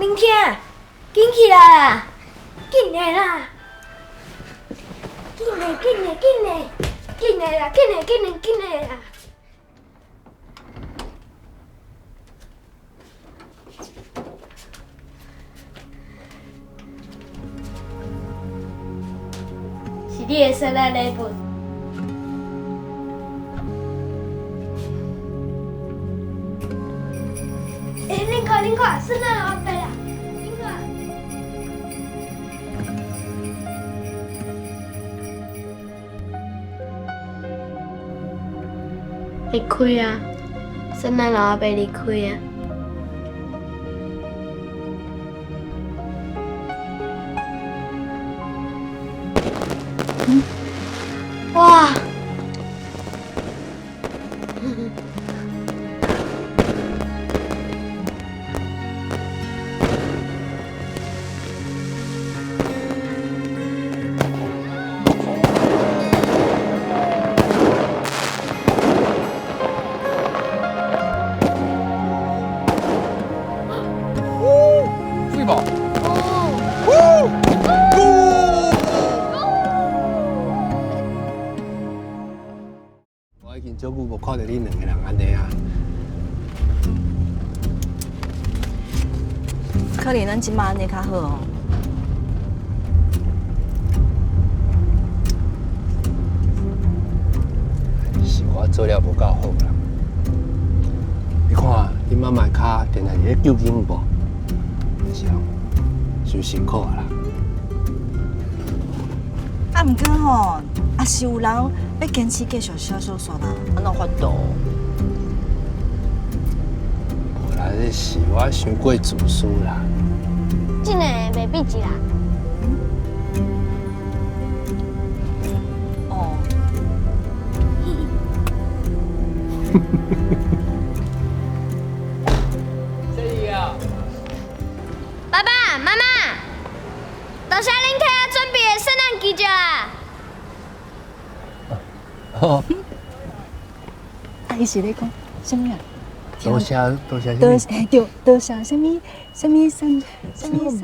明天，緊起來啦，緊來啦，緊來緊來緊來，緊來啦，緊來緊來緊來啦！是你的聖誕禮物。欸，恁看，恁看，聖誕老阿伯啦！恁看。離開啊！聖誕老阿伯離開啊！哇！水無？我已經足久無看著恁兩个人按呢啊！可能咱這馬按呢較好哦。是我做了無夠好啦。你看，恁媽媽的跤定定佇咧糾筋無？是哦，傷辛苦啊啦。啊，毋過吼，也是有人欲堅持繼續寫小說啦，按怎有法度？無啦，這是我傷過自私啦。這個袂比一啦。哦。爸爸媽媽，多謝恁替我準備的聖誕奇蹟啦！好。啊，伊是咧講啥物啊？多謝多謝。多謝對，多謝啥物啥物啥啥物啥。